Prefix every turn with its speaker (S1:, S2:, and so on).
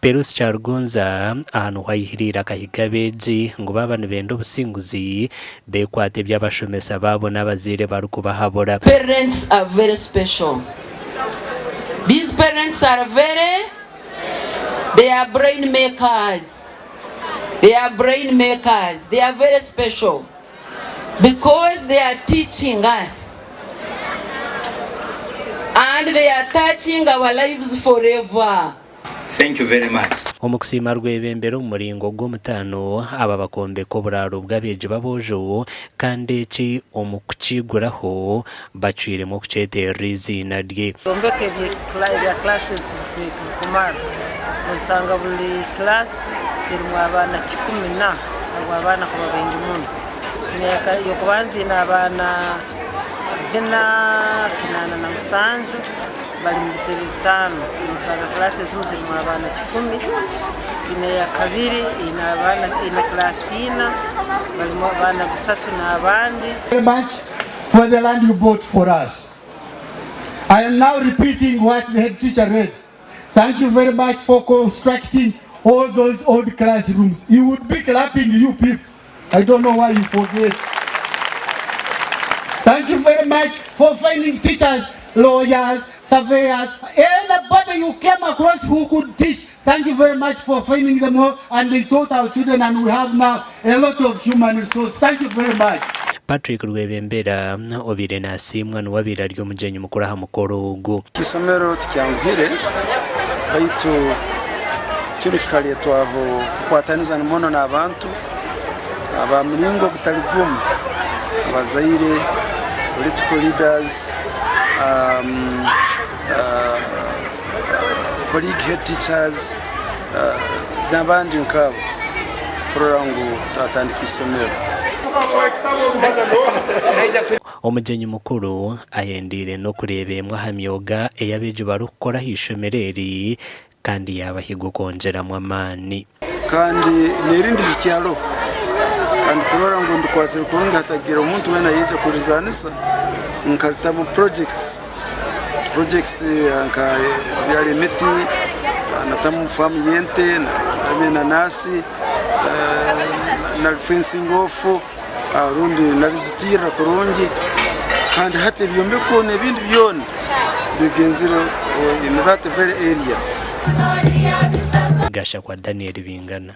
S1: Perus Kyarugonza aha niho ayihiriire akahiga abeegi ngu baaba nibenda obusinguzi bekwate ebi abashomesa baabo n'abazaire barikubahabura.
S2: Parents are very special. These parents are very they are brain makers. They are brain makers. They are very special because they are teaching us and they are touching our lives forever.
S3: Thank you very much.
S1: Omu kusiima Rwebembera omu muringo gw'omutaano, aba bakombeka oburaaro bw'abeegi b'aboojo kandi eki omu kukiiguraho bacwiremu okukyeterera eiziina rye.
S4: Ebyombeko ebya classes tibirikumara, nosanga buri class erimu abaana kikumi na ahabw'abaana kuba baingi muno. Siniya y'okubanza eine abaana bina 87 bari omu bitebe bitaano, nosanga class ezimwe zirimu abaana kikumi. Siniya eyakabiri eine abaana eine class ina barimu abaana bisatu n'abandi.
S5: Very much for the land you bought for us. I am now repeating what the head teacher read. Thank you very much for constructing all those old classrooms. You would be clapping, you people. I don't know why you forget. Thank you very much for finding teachers, lawyers, surveyors, anybody you came across who could teach. Thank you very much for finding them all and they taught our children and we have now a lot of human resource. Thank you very much.
S1: Patrick Rwebembera obaire nasiimwa niwe abaire ari omugyenyi mukuru aha mukoro ogu.
S6: Eisomero tikyanguhire baitu kinu kikaletwaho kukwataniza muno n'abantu aba muringo gutali gumu, abazaire, political leaders, colleague head teachers n'abandi nk'abo kurora ngu twatandika isomero.
S1: Omugyenyi mukuru ahendeire n'okureeba emwe aha myoga ei abeegi barikukora aha ishomero eri kandi yaabahiga okwongyeramu amaani.
S6: Kandi n'erindi rikyaloho, kandi kurora ngu ndikwasire kurungi hatagira omuntu weena yaija kurizanisa nkaritamu projects, projects nka kubyara emiti, natamu faamu y'ente, natamu enanasi, nari fencing off rundi narizitirira kurungi kandi hati ebyombeko n'ebindi byona bigenzire in that very area.
S1: Gashakwa Daniel Bingana.